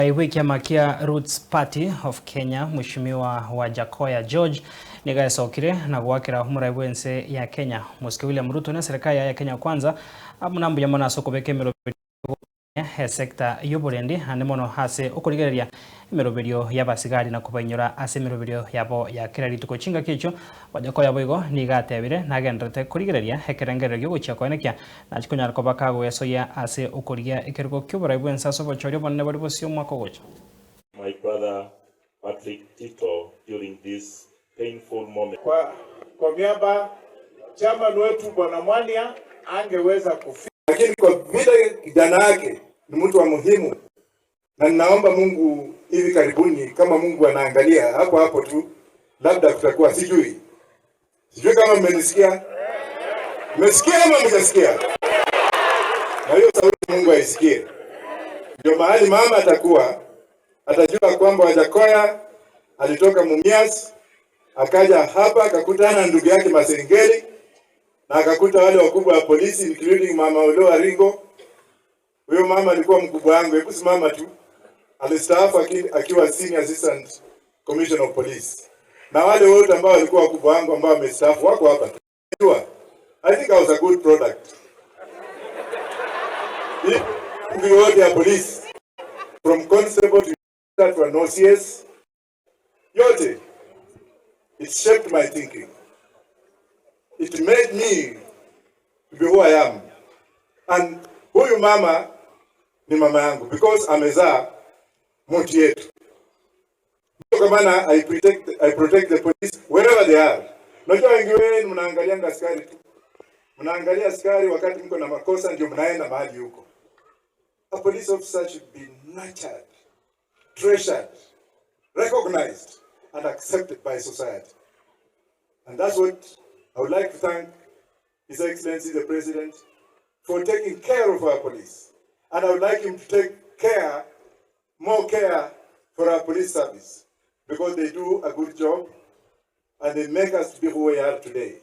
Omorai bw'ekiama kia Roots Party of Kenya, Mweshimiwa Wajackoyah George, nigo aesokire na goakera omorai bw'ense ya Kenya, Omosike William Ruto na eserekari yaye ya Kenya Kwanza buna mbuya mono ase okobeka emeroberio y'ogokumia esecta y'oborendi ande mono ase okorigereria emeroberio y'abasigari na kobainyora ase emeroberio yabo ya kera rituko. Chingaki echio Wajackoyah boigo nigo atebire nagendererete korigereria ekerengererio giogochia koenekia Nachia konyara koba kagoesoyia ase okorigia ekerogo ki'oborai bw'ense ase obochori obonene bore bosio omwaka ogocha. My brother Patrick Tito during this painful moment. Kwa kwa miaba chairman wetu Bwana Mwania angeweza kufika. Lakini kwa vile kijana yake ni mtu wa muhimu, na ninaomba Mungu hivi karibuni, kama Mungu anaangalia hapo hapo tu, labda kutakuwa, sijui sijui kama mmenisikia, mmesikia ama mjasikia? Na hiyo sauti Mungu aisikie. Ndio mahali mama atakuwa atajua kwamba Wajackoyah alitoka Mumias akaja hapa akakutana na ndugu yake Masengeli na akakuta wale wakubwa wa polisi including mama Oloo Aringo. Huyo mama alikuwa mkubwa wangu, hebu simama tu. Alistaafu akiwa senior assistant commissioner of police, na wale wote ambao walikuwa wakubwa wangu ambao wamestaafu wako hapa tu. I think I was a good product. Hii wote ya police from constable to to an OCS yote, it shaped my thinking. It made me to be who I am. And huyu mama ni mama yangu because amezaa mtu yetu. Kwa maana I protect the police wherever they are. Najua wengi wenu mnaangalianga askari tu. Mnaangalia askari wakati mko na makosa ndio mnaenda mahali huko. A police officer should be nurtured, treasured, recognized and accepted by society. And that's what I would like to thank His Excellency the President for taking care of our police. And I would like him to take care, more care for our police service because they do a good job and they make us to be who we are today.